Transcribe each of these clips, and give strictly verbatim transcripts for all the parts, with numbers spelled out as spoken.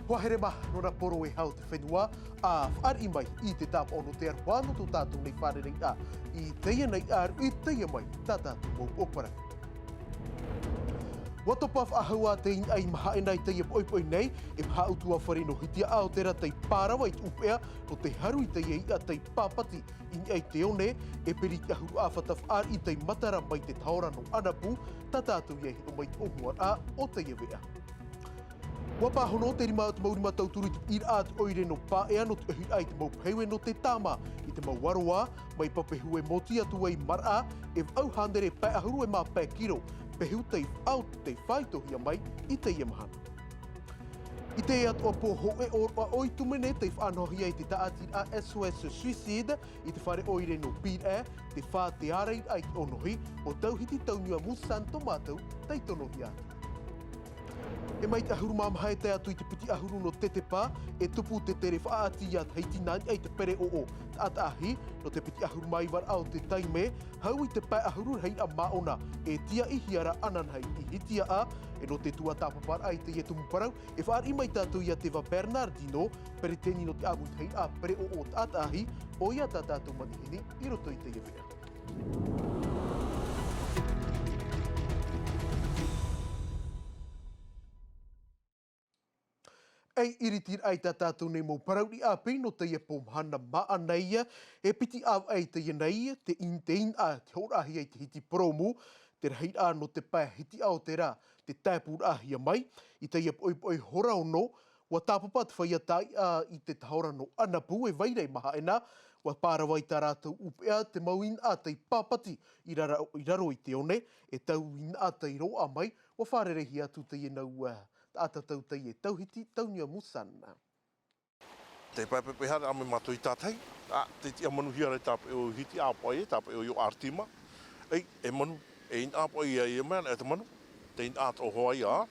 Hoa here mā, nō nā poro e hau te fenua, ʻa fāriʻi mai i te tāpaʻo nō te aroha nō tō tātou nei fārereiraʻa i teie nei ʻāruʻi, i teie mai tā tātou mau ʻōpara. Ua topa faʻahou ā te inaʻi mahaʻena i teie poʻipoʻi nei, e maha ʻutuāfare nō Hitiaʻa o te rā tei pārava i te ʻupeʻa nō te haru i teie iʻa tei pāpati i niʻa i te one, e piri i te ʻahuru ʻāfata fāriʻi tei matara mai te taora nō Anapū, tā tātou ia e hiʻo mai te ʻōmuaraʻa o teie veʻa. Ua pāhono te rima o te mau rima tauturu i te piʻiraʻa a te ʻoire nō Paea nō te ʻohiraʻa i te mau pehu e nō te tāmā i te mau aroā, mai Papehū e mōtī atu ai maraʻa, e vaʻu hānere pae ʻahuru e mā pae kiro pehu tei faʻaitohia mai i teie mahana. I te atoʻa pō hōʻē ʻōroʻa ʻo Itumene tei faʻanahohia e te tāʻatiraʻa S O S Suicide i te fare ʻoire nō Pīraʻe, te fā te ārairaʻa i te ʻōnohi, ʻo Tauhiti Tauniua Musan tō mātou tei tonohia atu. E mai te ʻahuru mā maha e tae atu i te piti ʻahuru nō Tetepa, e tupu te tere faʻaʻati ia Tahiti nā niʻa i te pereʻoʻo taʻataʻahi, nō te piti ʻahuru mā iva raʻa o te taime, hau i te pae ʻahuru rahiraʻa māʻona, e tiaʻihia ra ananahi i Hitiaʻa, e nō te tuatāpaparaʻa i teie tumu parau, e fāriʻi mai tātou ia Teva Bernardino, peretiteni nō te ʻāmuitahiraʻa pereʻoʻo taʻataʻahi, ʻoia tā tātou manihini i roto i teie veʻa. Ei iritiraʻa i tā tātou nei mau parau riʻi ʻāpī nō teie pō mahana māʻa nei, e piti ʻāvaʻe i teie nei, te in-, te inaʻa, te hōroʻahia i te hiti purōmu, te rahiraʻa nō te pae Hitiaʻa o te rā, te tāpuraʻahia mai, i teie poʻipoʻi hora ono, ua tāpapa te feiā tāiʻa i te taora nō Anapū e vai ra i mahaʻena, ua pārava i tā rātou ʻupeʻa te mau inaʻa tei pāpati i raro, i raro i te one, e tau inaʻa tei roaʻa mai, ua fārereihia atu teie nau, ā, taʻata tautai e Tauhiti Tauniua Musan. Te pae pepeha ra mai mātou i tātahi, ā, te tiʻa manuhia ra i tāpeʻo Hitiaʻa paʻi, tāpeʻo i ʻo Artima. Ei, e manu, e inaʻa paʻi ia, ia mea, e te manu, te inaʻa tō hoa ia.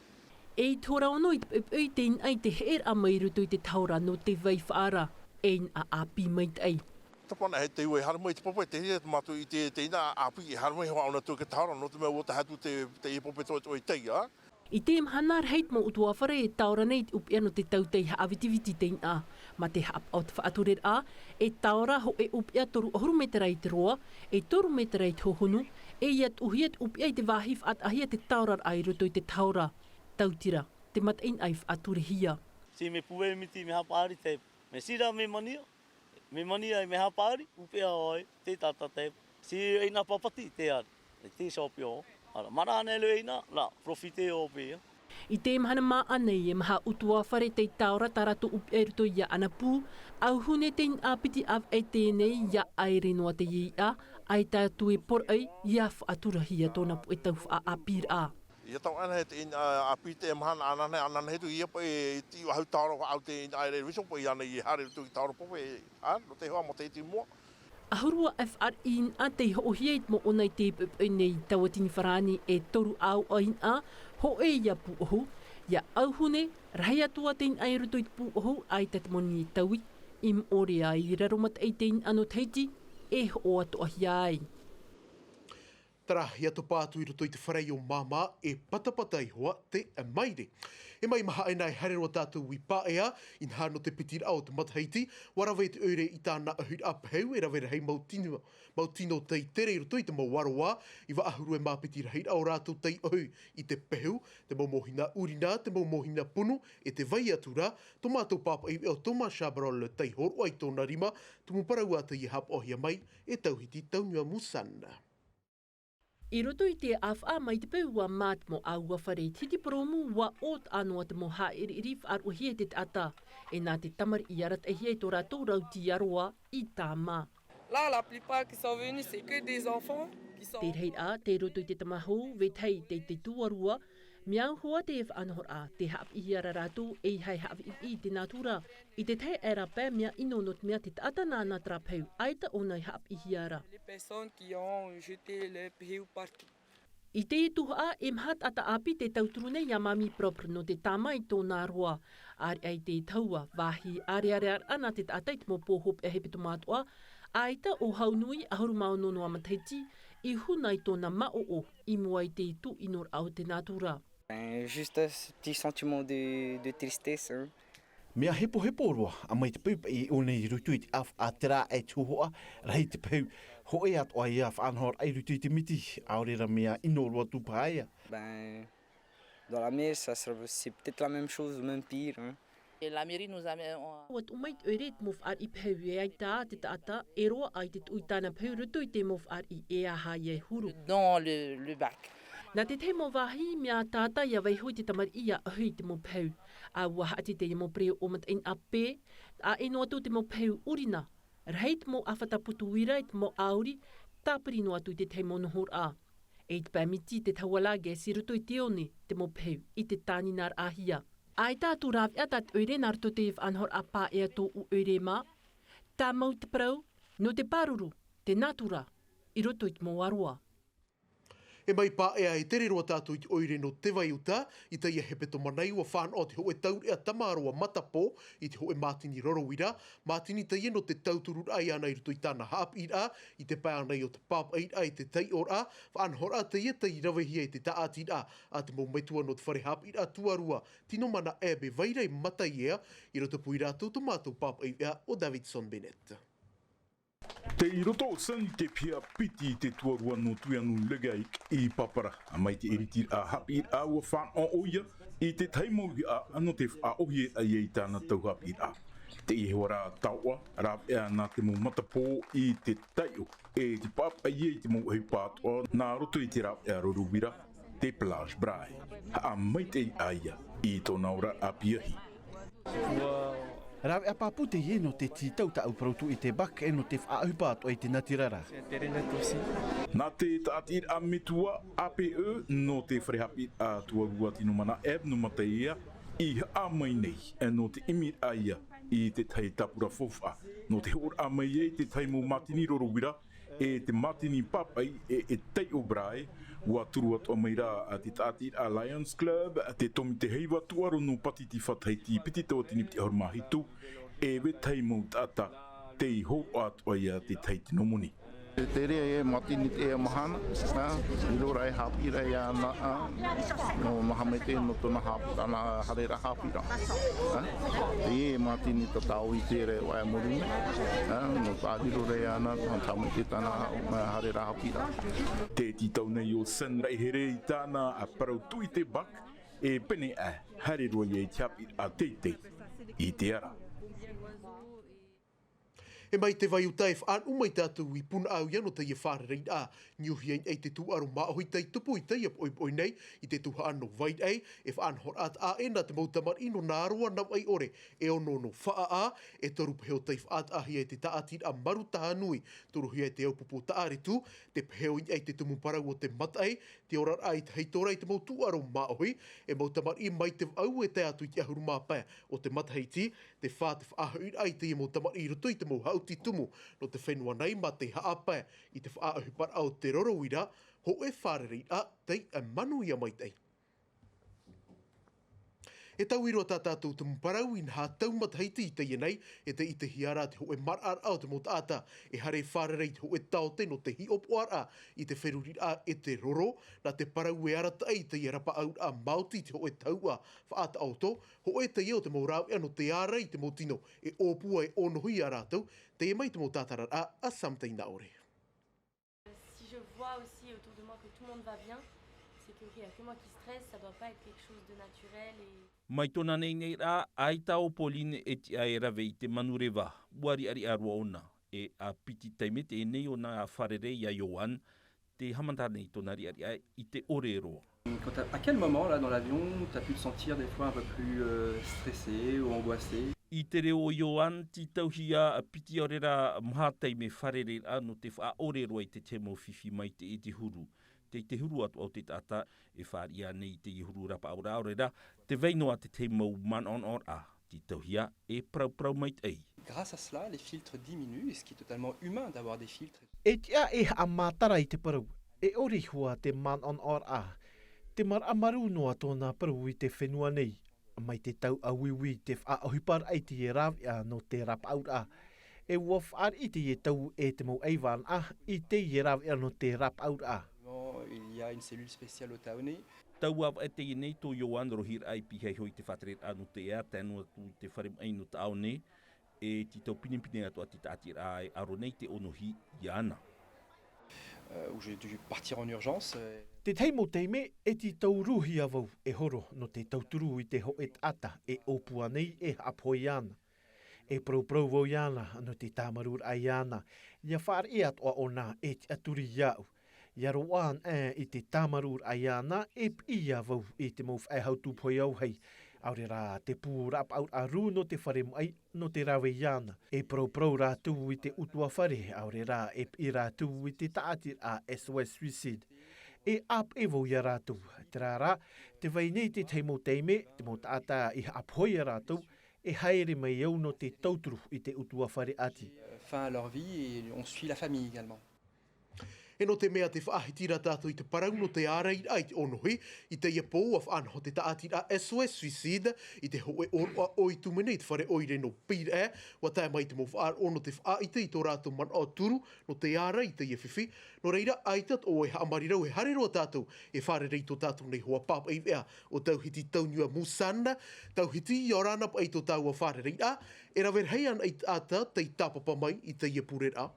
E i te hora ono i te poʻipoʻi te inaʻa i te heʻeraʻa mai i roto i te taora nō te vai faʻaara, e inaʻa ʻāpī maitaʻi. Tapana he teiu e haere mai te pape, te hia te mātou i te, te inaʻa ʻāpī e haere mai hoa ona tō te taora, nō te mea ua tae atu te, te pape tō, tō i teie, ā. I te mahana rahi te mau ʻutuāfare e taora nei i te ʻupeʻa nō te tautai haʻavitiviti te inaʻa. Mā te haʻapaʻo o te faʻatureraʻa, e taora hōʻē ʻupeʻa toru ʻahuru mētera i te roa, e toru mētera i te hohonu, e ia tuʻuhia te ʻupeʻa i te vāhi faʻataʻahia te taoraraʻa i roto i te taora. Tautira, te mataʻeinaʻa i faʻaturehia. Si me puve miti me hapari te, me sira me mania, me mania e me hapari, ʻupeʻa ʻoe, te tata te, si e ina papati te ari, e te sōpio, ara, mara nei lo e ina, ra, profite o pea. I te mahana māʻa nei e maha ʻutuāfare tei taora tā rātou ʻupeʻa i roto ia Anapū, ʻauhune te inaʻa piti ʻāvaʻe teie nei ia ʻaere noa teie iʻa, ʻaita atu e poroʻi ia faʻaturahia tōna puʻe tau faʻaʻāpīraʻa. Ia tau ana he te inaʻa ʻāpī te mahana ananahi, ananahi atu ia paʻi i te ʻahu taoro faʻau te inaʻa e rere viso paʻi ana i haere atu i taoro pape, ā, nō te hoa mō te iti mua. ʻAhuru aʻe fāriʻi inaʻa tei hoʻohia i te moʻona i te poʻipoʻi nei i Tauatini Farāni e toru ʻāuʻa inaʻa, hōʻē ia pūʻohu, ia ʻauhune, rahi atu ā te inaʻa i roto i te pūʻohu, ʻaita te moni e taui, i moʻorea i raro mataʻi i te inaʻa nō Tahiti, e hoʻo atoʻahia ai. Terā, ia topa atu i roto i te fare o māmā, e patapata iho ā te maere. E mai mahaʻena e haere roa tātou i Paea, inaha nō te piti raʻa o te matahiti, ua rave te ʻoire i tāna ʻohiraʻa pehu, e rave rahi mau tino, mau tino tei tere i roto i te mau aroā, iva ʻahuru e mā piti rahiraʻa o rātou tei ʻohi i te pehu, te mau mōhina ʻurina, te mau mōhina punu, e te vai atu ra, tō mātou pāpaʻi veʻa ʻo Thomas Chabrol tei hōroʻa i tōna rima, tumu parau ā tei haʻapaʻohia mai e Tauhiti Tauniua Musan. I roto i te ʻāfaʻa mai te peu ua mā te mau ʻāuāfare i te hiti purōmu, ua ʻōtaʻa noa te mau haʻiriʻiri faʻaruʻahia e te taʻata, e nā te tamariʻi arataʻihia i tō rātou rauti aroā i tāmā. Là, la plupart qui sont venus, c'est que des enfants qui sont... Te rahiraʻa, tei roto i te tamahou, vetahi te, te tuarua, mea au hoʻi te faʻanahoraʻa, tē haʻapiʻihia ra rātou, ʻeiaha e haʻapiʻipiʻi i te nātura, i te tahi aʻera pae mea ʻino nō te mea te taʻata nāna terā pehu, ʻaita ʻōna i haʻapiʻihia ra. Les personnes qui ont jeté leur pehu partout. I teie tuhaʻa, e maha taʻata ʻāpī tē tauturu nei ia Mamie Propre nō te tāmā i tōna roa. ʻAreʻa i te tahua, vāhi ʻāreʻareʻa nā te taʻata i te mau pō hopeʻa hepetoma atoʻa, ʻaita ʻo Haunui, ʻahuru mā ono noa matahiti, i huna i tōna māʻoʻo, i mua i te tūʻinoraʻa o te nātura. Euh, juste ce petit sentiment de, de tristesse, hein. Mea hepohepo roa, ʻa mai te peu paʻi e ʻō nei i roto i te ʻāfa, ʻa terā e te hōhoʻa, rahi te peu, hōʻē atoʻa ia faʻanahoraʻa i roto i te miti, ʻaore rā mea ʻino roa atu paha ia. Ben, dans la mer, ça sera, c'est peut-être la même chose ou même pire, hein. Et la mairie nous a mis, on Ua tuʻu mai te ʻoire i te mau fāriʻi pehu e ʻaita te taʻata e roaʻa i te tuʻu i tāna pehu i roto i te mau fāriʻi e aha ia e huru. Dans le, le bac. Nā te tahi mau vāhi, mea tātā ia vaiho i te tamariʻi ia ʻohi i te mau pehu. ʻA ua haʻati teie mau pereoʻo mataʻeinaʻa pē, ʻa ʻino atu te mau pehu ʻurina, rahi te mau ʻāfata putu uira i te mau ʻauri, tāpiri noa atu i te tahi mau nohoraʻa. E i te pae miti te taua lā gas i roto i te one te mau pehu i te tāninaraʻahia. ʻAita atu rāveʻa tā te ʻoire nā roto i te faʻanahoraʻa paʻea tōʻu ʻoire mā, tāmau te parau, nō te pāruru, te natura, i roto i te mau aroa. E mai paʻea e tere roa tātou i te ʻoire nō Te Vai Uta, i teie hepetoma nei ua fānaʻo te hōʻē taureʻa tamaroa matapō i te hōʻē mātini roro uira, mātini teie nō te tautururaʻa iāna i roto i tāna haʻapiʻiraʻa, i te pae ānei o te pāpaʻiraʻa i te taiʻoraʻa, faʻanahoraʻa teie tei ravehia i te tāʻatiraʻa a te mau metua nō te fare haʻapiʻiraʻa tuarua, Tinomana Ebe Vairaimataia, i roto pū ia rātou tō mātou pāpaʻi veʻa ʻo Davidson Bennett. Tei roto o Sani te piha piti i te tuarua nō Tuianu Legaik i Papara. ʻA mai te ʻiritiraʻa haʻapiʻiraʻa ua fānaʻo ʻoia i te tahi mau iʻa nō te faʻaʻohie ia i tāna tau haʻapiʻiraʻa. Teie hoʻi rā taoʻa, rāveʻa nā te mau matapō i te taiʻo, e te pāpaʻi i te mau ʻohipa atoʻa nā roto i te rāveʻa roro uira, te Plage Braille. Haʻamaitaʻi ʻoia i tōna ora ʻāpī ahi. Rāveʻa pāpū teie nō te tītau tāʻu parau tuʻu i te bac e nō te faʻaʻohipa atoʻa i te natirara. Nā te tāʻatiraʻa metua A P E nō te fare haʻapiʻiraʻa tuarua Tinomana Ebe Vairaimataia i haʻamāʻi nei, e nō te ʻimiraʻa ia i te tahi tāpura faufaʻa, nō te hoʻoraʻa mai ai te tahi mau mātini roro uira, e te mātini pāpaʻi e, e taiʻo Braille, ua turu atoʻa mai rā a te tāʻatiraʻa Lions Club, te tōmite heiva tuʻaro nō Pātiti Fatahiti piti tauatini piti ʻahuru mā hitu, e vetahi mau taʻata, tei hōroʻa atoʻa ia te tahi tino moni. E tere e mātini te ea mahana, ā, i roto rā e haʻapiʻiraʻa iāna, ā, nō nā haʻamaitaʻi nō tōna haʻapiʻiraʻa, nā hareraʻa haʻapiʻiraʻa. Ā, teie mātini tā tāʻu i tere ʻoia mōrū nei, ā, nō tā riro rā iāna, nō tā haʻamaitaʻi tāna, ā, hareraʻa haʻapiʻiraʻa. Tē tītau nei ʻo Sen Raihere i tāna ā parau tuʻu i te bac, e pēneiaʻe, haere roa ia i te haʻapiʻiraʻa teitei i te ara. E mai Te Vai Uta e faʻanuʻu mai tātou i Punaʻauia nō teie fārereiraʻa, niuhia ai te tūʻaro māʻohi tei tupu i teie poʻipoʻi nei, i te tuhaʻa nō Vairaʻe, e faʻanahoraʻa taʻa ʻē nā te mau tamariʻi nō Nāroa, Navaʻi ʻore, e ono nō Faʻaʻā, e toru peho tei faʻataʻahia e te tāʻatiraʻa Marutahanui, toruhia e te ʻaupōpō Taʻaretu, te peho i niʻa i te tumu parau o te mataʻi, te oraraʻa i te heitora i te mau tūʻaro māʻohi, e mau tamariʻi mai te vaʻu e tae atu i te ʻahuru mā pae o te matahiti, te fā te faʻahoʻiraʻa i teie mau tamariʻi i roto i te mau haʻuti tumu nō te fenua nei mā te haʻapae i te faʻaʻohiparaʻa o te roro uira, hōʻē fārereiraʻa tei manuia maitaʻi. E taui roa tā tātou tumu parau inaha tau matahiti i teie nei, e tē ʻitehia ra te hōʻē maraʻaraʻa o te mau taʻata e haere fārerei i te hōʻē taote nō te hiʻopoʻaraʻa i te feruriraʻa e te roro, nā te parau e arataʻi i teie rapaʻauraʻa Māori i te hōʻē tahuʻa faʻataʻoto, hōʻē teie o te mau rāveʻa nō te ārai i te mau tino e ʻōpua e ʻōnohi ia rātou, teie mai te mau tātararaʻa a Sam Teinaʻore. Si je vois aussi autour de moi que tout le monde va bien, c'est que, ok, il y a que moi qui stresse, ça doit pas être quelque chose de naturel et Mai tōna neinei rā, ʻaita ʻo Pauline e tiʻa e rave i te manureva, ʻua riʻariʻa roa ʻōna, e ʻa piti taime teie nei ʻōna fārerei ia Ioan, tē haʻamata nei tōna riʻariʻa i te ʻore roa. Quand t'as, à quel moment, là, dans l'avion, t'as pu te sentir des fois un peu plus, euh, stressé ou angoissé ? I te reo o Ioan, tītauhia piti ʻaore rā maha taime fārereiraʻa nō te faʻaʻore roa i te tahi mau fifi maitaʻi i te huru. Tei te huru atoʻa o te taʻata e fāriʻi nei i te huru rapaʻauraʻa, ʻaore rā, tē vai noa te tahi mau manaʻonaʻoraʻa, tītauhia e parauparau maitaʻi. Grâce à cela, les filtres diminuent, et ce qui est totalement humain d'avoir des filtres. E tiʻa e haʻamātara i te parau, e ʻore iho ā te manaʻonaʻoraʻa. Te maraʻa marū noa tōna parau i te fenua nei, mai te tau ʻāuiui te faʻaʻohiparaʻa i te rāveʻa nō te rapaʻauraʻa. E ʻua fāriʻi teie tau e te mau ʻaivānaʻa i teie rāveʻa nō te rapaʻauraʻa. Il y a une cellule spéciale au Taone. Tau avaʻe teie nei tō Ioane Rohiraʻa i pihaʻi iho i te faʻatereraʻa nō te ea, tae noa atu i te fare maʻi nō Taʻaone, e te tau pinepine atoʻa te tāʻatiraʻa e aro nei te ʻōnohi iāna. Euh, où j'ai dû partir en urgence. euh. Te tahi mau taime, e te tau rūhia vau e horo nō te tauturu i te hōʻē taʻata e ʻōpua nei e haʻapohe iāna. E parauparau vau iāna nō te tāmarūraʻa iāna, ia fāriʻi atoʻa ʻōna e tiʻaturi iāʻu. Ia roaʻa anaʻe i te tāmarūraʻa iāna e piʻi ia vau i te mau faʻehau tūpohe auahi. ʻAore rā te pū rapaʻauraʻa rū nō te fare maʻi nō te rave iāna. E parauparau rātou i te ʻutuāfare, ʻaore rā e piʻi rātou i te tāʻatiraʻa S O S Suicide. E ʻāpeʻe vau ia rātou, terā rā, tē vai nei te tahi mau taime, te mau taʻata i haʻapohe ia rātou, e haere mai au nō te tauturu i te ʻutuāfare ʻati. Fin à leur vie et on suit la famille également. E nō te mea te faʻahiti ra tātou i te parau nō te ārairaʻa i te ʻōnohi, i teie pō ua faʻanaho te tāʻatiraʻa S O S Suicide i te hōʻē ʻōroʻa ʻoi tūmene i te fare ʻoire nō Pīraʻe, ua tae mai te mau faʻaroʻo nō te faʻaʻite i tō rātou manaʻo turu nō te ārai i teie fifi. Nō reira, ʻaita atoʻa e haʻamarirau e haere roa tātou e fārerei i tō tātou nei hoa pāpaʻi veʻa ʻo Tauhiti Tauniua Musan. Tauhiti, ʻia ora na paʻi i tō tāua fārereiraʻa, e rave rahi ana i te taʻata tei tāpapa mai i teie pureraʻa.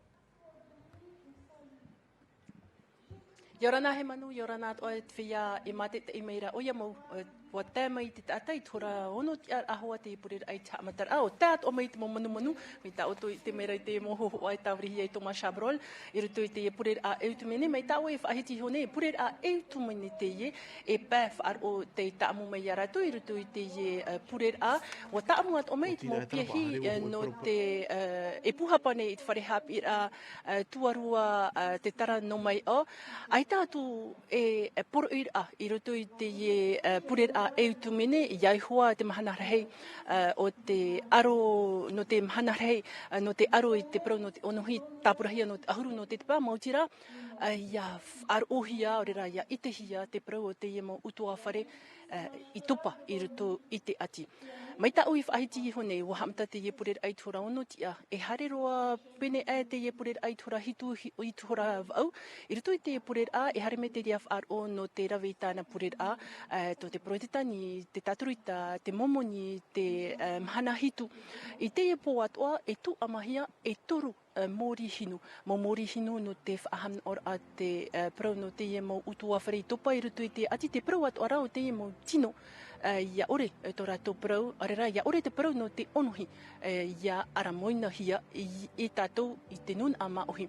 ʻIa ora na Hemanu, ʻia ora na atoʻa e te feiā e mātaʻitaʻi mai ra, ʻoia mau, e, ua tae mai te taʻata i te hora ono tiʻa ʻāvaʻe te pureraʻa i te haʻamataraʻa, ʻo tae atoʻa mai i te mau manumanu, mai tā ʻoutou i ʻite mai ra i te mau hōhoʻa e tāvirihia e Thomas Chabrol, i roto i te pureraʻa ʻEutumene, mai tā ʻoe e faʻahiti iho nei, pureraʻa ʻEutumene teie, e pae faʻaroʻo tei tāʻamu mai ia rātou, i roto i te, e, pureraʻa, ua tāʻamu atoʻa mai i te mau piahi, e, nō te, e, e pūhapa nei i te fare haʻapiʻiraʻa, e, tuarua, e, te tara nō mai ʻo. ʻAita atu e, e poroʻiraʻa i roto i te, e, e, pureraʻa ʻEutumene, ʻia ihoa te mahana rahi, e, o te aro, nō te mahana rahi, e, nō te aro i te parau nō te ʻōnohi tāpurahia nō te ʻahuru nō te tepa, maoti rā, e, ʻia faʻaroʻohia, ʻaore rā, ʻia ʻitehia te parau o teie mau ʻutuāfare, e, i topa i roto i te ʻati. Mai tā ʻoe i faʻahiti iho nei, ua haʻamata teie pureraʻa i te hora ono tiʻa, e haere roa pēnei aʻe teie pureraʻa i te hora hitu, hi-, i te hora vaʻu. I roto i teie pureraʻa, e haere mai te reira faʻaroʻo nō te rave i tāna pureraʻa, e, tō te Porotetani, te Tatarita, te Momoni, te, e, mahana hitu. I teie pō atoʻa, e tūʻamahia e toru, e, mōrī hinu. Mau mōrī hinu nō te faʻahaʻamanaʻoraʻa te, e, parau nō teie mau ʻutuāfare i topa i roto i te ʻati, te parau atoʻa rā o teie mau tino, e, ʻia ʻore, e, tō rātou parau, ʻaore rā, ʻia ʻore te parau nō te ʻōnohi, e, ʻia ʻaramoinahia i, i tātou i te nūnaʻa māʻohi.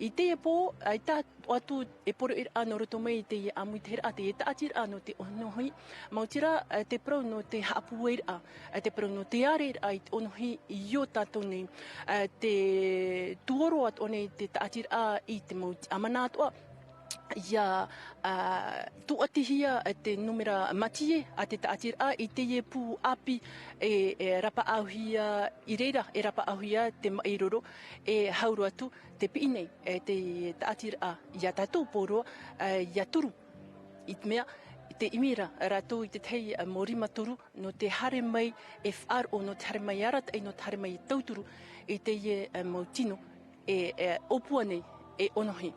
I teie pō, ʻaita atu e poroʻiraʻa nō roto mai i teie ʻāmuitahiraʻa, teie tāʻatiraʻa nō te ʻōnohi, maoti rā, e, te parau nō te haʻapūairaʻa, e, te parau nō te ārairaʻa i te ʻōnohi i ō tātou nei. E, te tuoro atoʻa nei te tāʻatiraʻa i te mau tiʻamana atoʻa, ʻia, a, tūʻatihia te nūmera matie a te tāʻatiraʻa i teie pū ʻāpī e, e rapaʻauhia i reira, e rapaʻauhia te maʻiroro, e hau roa atu te piʻi nei, e, te tāʻatiraʻa iā tātou pauroa, e, ʻia turu. I te mea, te ʻimi ra rātou i te tahi, e, mau rima toru, nō te haere mai e faʻaroʻo, nō te haere mai arataʻi, nō te haere mai e tauturu i teie, e, mau tino e, e ʻōpua nei, e ʻōnohi.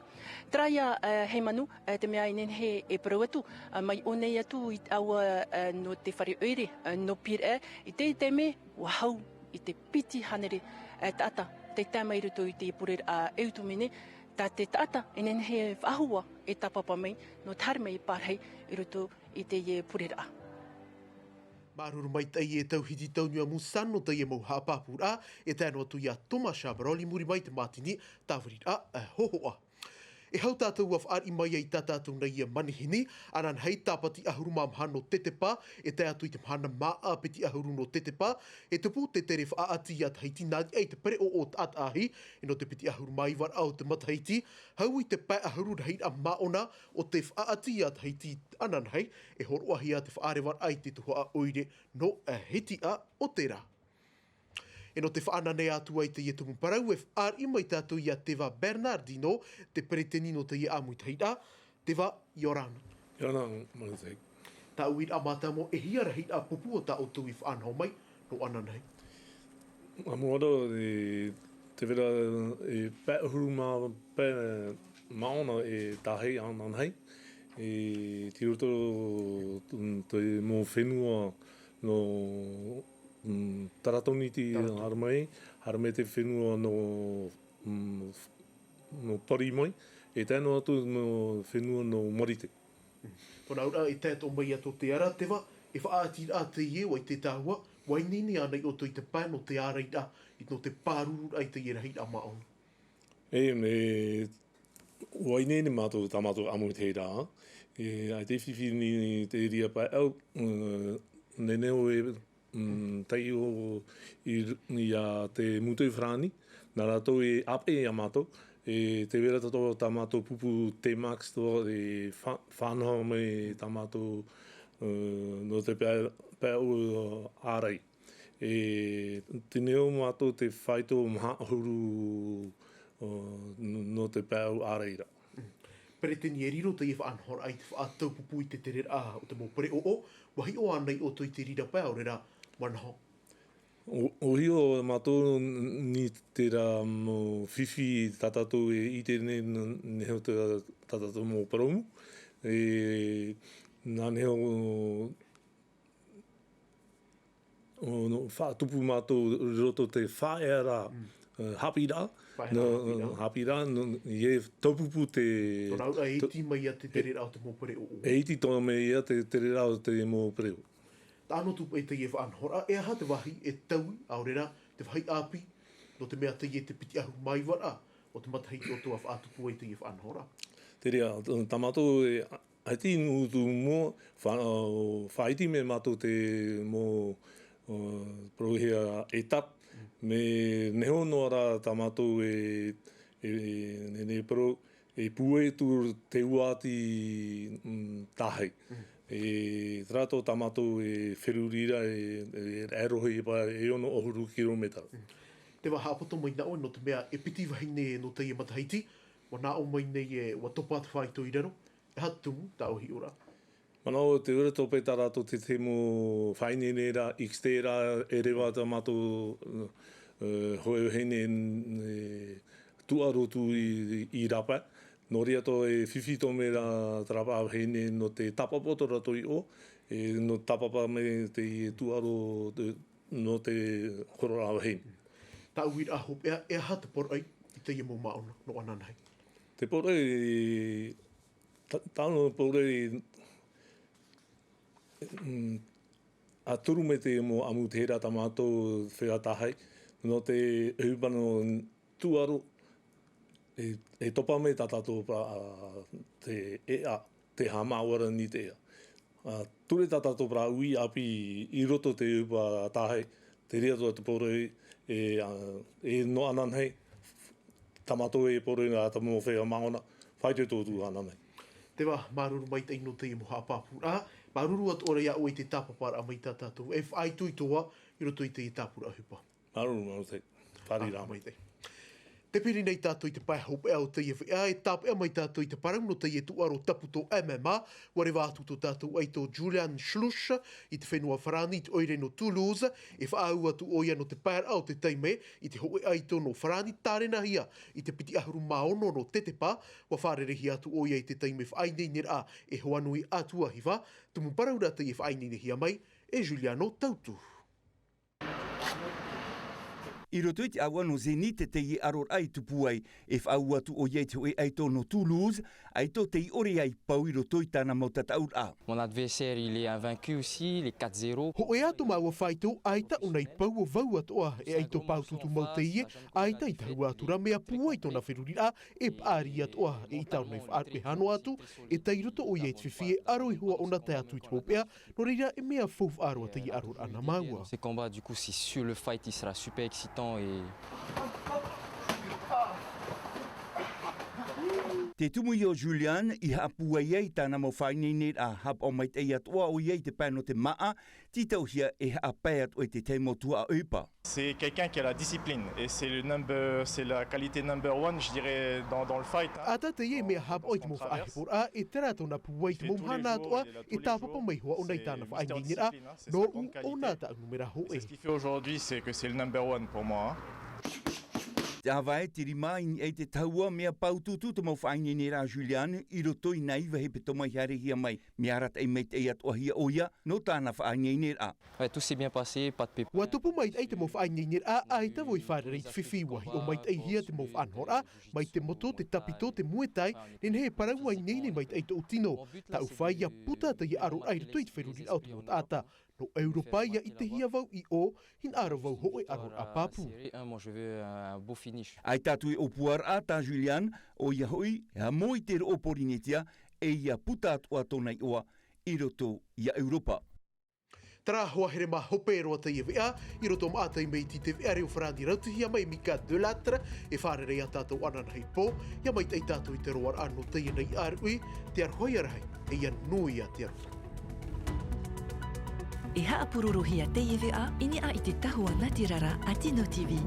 Terā ia, e, Heimanu, e, te mea e nehenehe e parau atu, e, mai ʻō nei atu i te ʻāua, e, nō te fare ʻoire, e, nō Pīraʻe, i teie taime, ua hau i te piti hānere, e, taʻata, tei tae mai i roto i te pureraʻa ʻEutumene, tā te taʻata e nehenehe e faʻahou e tāpapa mai, nō te haere mai e pārahi i roto i teie pureraʻa. Māuruuru maitaʻi e Tauhiti Tauniua Musan nō teie mau haʻapāpūraʻa, e tae noa atu iā Thomas Chabrol i muri mai i te mātini tāviriraʻa, e, hōhoʻa. E hau tātou ua fāriʻi mai ai i tā tātou nei ia manihini, ananahi tāpati ʻahuru mā maha nō Tetepa, e tae atu i te mahana māʻa piti ʻahuru nō Tetepa, e tupu te tere faʻaʻati iā Tahiti nā niʻa i te pereʻoʻo o Taʻataʻahi, e nō te piti ʻahuru mā iva raʻa o te matahiti, hau i te pae ʻahuru rahiraʻa māʻona o te faʻaʻati iā Tahiti ananahi, e hōroʻahia te faʻarevaraʻa i te tuhaʻa ʻoire nō, e, Hitiʻa o te rā. E nō te faʻananea atu ai teie tumu parau, e fāriʻi mai tātou iā Teva Bernardino, te peretiteni nō teie ʻāmuitahiraʻa. Teva, ʻia ora na. ʻIa ora na, Manisei. Tā ʻoe i rave mai te mau, e hia rahiraʻa pupu o tā ʻoutou i faʻanaho mai nō ananahi? ʻA mua roa, e tē vai ra e pae ʻahuru mā pae māʻona e tahi ananahi. E tei roto, mm, te mau fenua nō, mm, Taratoniti, Taratoniti. Haere mai, haere mai te fenua nō, mm, nō Pari mai, e tae noa atu nō fenua nō Marite. Tōna auraʻa e tae atoʻa mai ia tō te ara, tē vai, e faʻaʻiteraʻa teie, ʻua ʻite tāua, ʻua ineine ānei ʻoutou i te pae nō te ārairaʻa, i nō te pārururaʻa i teie rahiraʻa māʻona? E, me, ʻua ineine mātou, tā mātou ʻāmuitahia ra, e, ʻaita e fifi nei te reira pae ʻau, e, nehenehe e, mm, taiʻo i, i a te Moutoufarani, nā rātou e ʻāpeʻe ia mātou, e tē vai ra tō tā mātou pupu T-Max tō e fa-, faʻanaho mai tā mātou, e, nō te pae, pae ʻau ārai. E tino mātou te faito maha ʻahuru, o, n-, nō te pae ʻau ārai ra. Peretiteni, e riro teie faʻanahoraʻa i te faʻataupupū i te tereraʻa o te mau pereʻoʻo, ʻua hiʻo ānei ʻoutou i te reira pae ʻaore rā, ʻua naho? ʻO, ʻua hiʻo mātou n-, i terā mau fifi tā tātou e ʻite nei n-, nehenehe tā tātou mau parau. E, nā nehenehe ʻo, nō, faʻatupu mātou i roto te faʻaearaʻa, e, haʻapiʻiraʻa. Faʻaearaʻa nō, haʻapiʻiraʻa. Haʻapiʻiraʻa, nō, e taupupū te, tōna auraʻa e to-, iti mai ia te tereraʻa o te mau pereʻoʻo. E iti atoʻa mai ia te tereraʻa o te mau pereʻoʻo. Taʻa noa atu paʻi teie faʻanahoraʻa, e aha te vāhi e taui, ʻaore rā, te vāhi ʻāpī, nō te mea teie te piti ʻahuru mā iva ra o te matahiti ʻoutou ʻa faʻatupu ai teie faʻanahoraʻa? Te reira, tā mātou e, ʻaita i nū atu mua, fa-, faʻaiti mai mātou te mau, e, parauhia e tap, mea nehenehe noa rā tā mātou e, e, e, e parau, e pūai atu te uāti, mm, tāhae. E, terā atoʻa tā mātou e feruri ra e, e, e rohi e pa-, e ono ʻahuru kirometera. Tē vai, haʻapoto mai na ʻoe, nō te mea e piti vahine nō teie matahiti, ʻua nā ʻō mai nei e, ʻua topa te faito i raro, e aha te tumu, tāʻu hiʻoraʻa? Manaʻo, tē vai ra atoʻa paʻi tā rātou te, te mau faʻaineineraʻa, ʻiksiteraʻa, e reva tā mātou, e, hōʻē vahine, e, tūʻaro atu i, i rāpae. Nō reira atoʻa e fifi atoʻa mai ra te rāpae vahine nō te tāpapa tō rātou iʻoa, e, nō tāpapa mai te tūʻaro, e, nō te horoʻaraʻa vahine. Tāʻu uiraʻa hopeʻa, e aha te poroʻi i teie mau māʻona nō ananahi? Te poroʻi, tā-, tāna poroʻi, mm, ʻa turu mai te mau ʻāmuitahiraʻa tā mātou feiā tāhae, nō te ʻohipa nō tūʻaro, e, e topa mai tā tātou pa-, te ʻēʻa, te haʻamāuʻaraʻa i te ʻēʻa. ʻA, ture tā tātou parau ui ʻāpī i roto te ʻohipa tāhae, te reira atoʻa te poroʻi, e, ʻa, e nō ananahi, tā mātou e poroʻi nā tā mau feiā māʻona, faʻaitoito atu ananahi. Tē vai, māuruuru maitaʻi nō teie mau haʻapāpūraʻa, māuruuru atoʻa ra iā ʻoe i te tāpaparaʻa mai tā tātou, e faʻaitoito ā, i roto i teie tāpura ʻohipa. Māuruuru, māuruuru te fārerei. Māuruuru maitaʻi. Tē piri nei tātou i te pae hopeʻa o teie feiā, e tāpeʻa mai tātou i te parau nō teie tūʻaro tapu tō M M A, ʻua reva atu tō tātou ʻaito Julian Schlusch i te fenua Farāni i te ʻoire nō Toulouse, e faʻaau atu ʻoia nō te paeraʻa o te taime i te hōʻē ʻaito nō Farāni tārenahia i te piti ʻahuru mā ono nō Tetepa, ʻua fārereihia atu ʻoia i te taime faʻaineineraʻa e Hoanui Atuahiva, tumu parau rā teie e faʻaineinehia mai e Juliano Tautu. I roto i te ʻāua nō Zénith teie ʻaroraʻa i tupu ai, e faʻaau atu ʻoia i te hōʻē ʻaito nō Toulouse, ʻaito tei ʻore ai pau i roto i tāna mau tataʻuraʻa. Mon adversaire, il est invaincu aussi, il est quatre zéro. Hōʻē ā tō māua faito, ʻaita ʻōna i pau, ʻo vau atoʻa, e ʻaito pāutuutu mau teie, ʻaita i tahua atu ra mea pūai tōna feruriraʻa, e paʻari atoʻa, eʻita ʻōna i faʻaruʻe hano atu, e tae i roto ʻoia i te fifi e ʻaro iho ā ʻōna tae atu i te hopeʻa, nō reira e mea faufaʻa roa teie ʻaroraʻa nā māua. Ces combats, du coup, c'est sur le fight, il sera super excitant et Te tumu iho o Julian i haʻapūai ai i tāna mau faʻaineineraʻa, haʻapaʻo maitaʻi atoʻa ʻoia i te pae nō te māʻa, tītauhia e haʻapae atoʻa i te tahi mau tuhaʻa ʻohipa. C'est quelqu'un qui a la discipline et c'est le number, c'est la qualité number one, je dirais, dans, dans le fight, hein. ʻAita teie e mea haʻapaʻo i te mau faʻaheporaʻa, e terā tōna pūai i te mau mahana atoʻa, e tāpapa mai hoʻi ʻōna i tāna faʻaineineraʻa, nōʻu ʻōna tāʻu numera hōʻē. C'est ce qu'il fait aujourd'hui, c'est que c'est le number one pour moi, hein. Te ʻāvae te rima i niʻa i te tahua mea pāutuutu te mau faʻaineineraʻa a Julian i roto i nā iva hepetoma i haerehia mai. Mea arataʻi maitaʻi atoʻahia ʻoia nō tāna faʻaineineraʻa. Ua tupu maitaʻi te mau faʻaineineraʻa ʻaita vau i fārerei i te fifi. Ua hiʻo maitaʻihia te mau faʻanahoraʻa mai te moto, te tāpito, te muay thai, nehenehe e parau ua ineine maitaʻi tōʻu tino. Tāʻu fā ia puta teie ʻaroraʻa i roto i te feruriraʻa o te mau taʻata. Nō ʻeuropa ia ʻitehia vau i ʻō, hinaʻaro vau hoʻi ʻaroraʻa pāpū. ʻAita atu e ʻōpuaraʻa tā Julian, ʻoia hoʻi e amo i te roʻo porinetia, e ia puta atu ʻā tōna iʻoa i roto iā ʻeuropa. Tarahoa here mā hope roa teie veʻa i roto maʻata i mei te veʻa reo farāni rautihia mai e mika de latre. E fārerei ā tātou ananahi pō ia maitaʻi tātou i te roaraʻa nō teie nei ʻāruʻi. Te aroha ia rahi e ia nui ia te aroha. E haʻapurorohia teie veʻa i niʻa i te tahua natirara a tino tv.